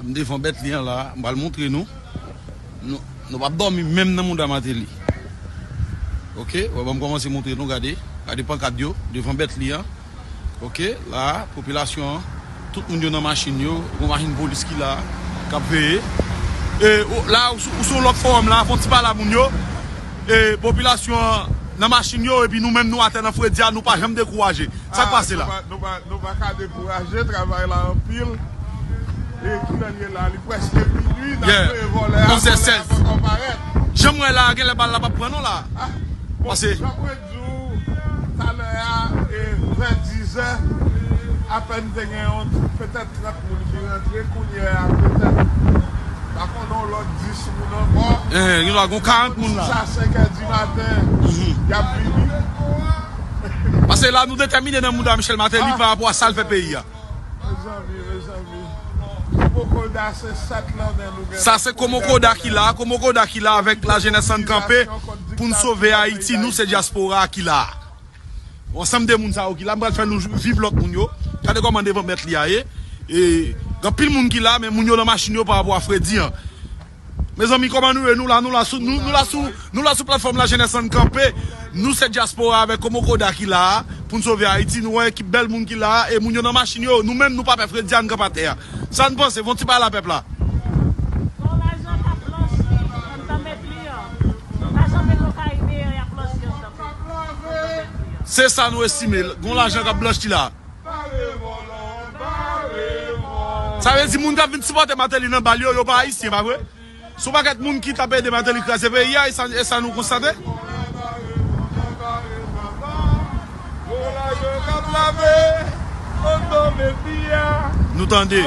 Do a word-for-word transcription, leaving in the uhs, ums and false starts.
M devan bèt li an la, m pral montre nou. Nou, nou p ap dòmi menm nan mouda Martelly. Oke, wè, ban m kòmanse montre nou, gade. Gade pankat yo, devan bèt li an. Oke, la, popilasyon an, tout moun yo nan machin yo, gon machin polis ki la, k ap veye. E, o, la, ou sou, ou sou lòt fowòm la, fè yon ti pale a moun yo. E, popilasyon an nan machin yo, epi nou menm nou atè nan fredi a, nou pa janm dekouraje. Sa k pase la? Nou pa, nou pa, nou pa ka dekouraje, travay la anpil. E kilè l ye la? Li prèske minui, n ap veye vòlè a, vòlè a poko parèt. Jan m wè la, genlè bal la p ap pran non la. Pase. Jan mwen di w, talè a, e, vè dizè, apèn te gen yon, petèt trant moun ki rantre, kounye a, petèt, pa konnen yon lòt dis moun ankò. Eh, gen dwa gon karant moun la. Sa senkè di maten, y ap vini. Pase la, nou detèmine nan mouda Michel Martelly pa rapò a sa l fè peyi a. Mezanmi, mezanmi. Komokoda se sèt lannen nou gen. Sa se Komokoda ki la, Komokoda ki la avèk lajenès Ann Kanpe pou n sove Ayiti, nou se dyaspora a ki la. Ansanm de moun sa yo ki la, m pral fè nou viv lòt moun yo. Gade kòman devan bèt li a ye. E, gen anpil moun ki la, men moun yo nan machin yo pa rapò a fredi an. Mezanmi, kòman nou ye? Nou la, nou la sou, nou, nou la sou, nou la sou platfòm lajenès Ann Kanpe. Nou se dyaspora avèk Komokoda ki la a, pou n sove Ayiti. Nou wè ekip bèl moun ki la a, e moun yo nan machin yo. Nou menm, nou pa pè fredi a, n kanpe atè a. Sa n panse? Fè yon ti pale a pèp la. Gon lajan k ap blanchi anndan bèt li an. Lajan Petwokaribe an, y ap blanchi anndan bèt li an. Se sa nou estime. Gon lajan k ap blanchi la. Sa vle di moun k ap vin sipòte Martelly nan bal yo, yo pa ayisyen, pa vre? Se yon pakèt moun ki t ap ede Martelly kraze peyi a, e sa, e sa nou konstate. Nou tande.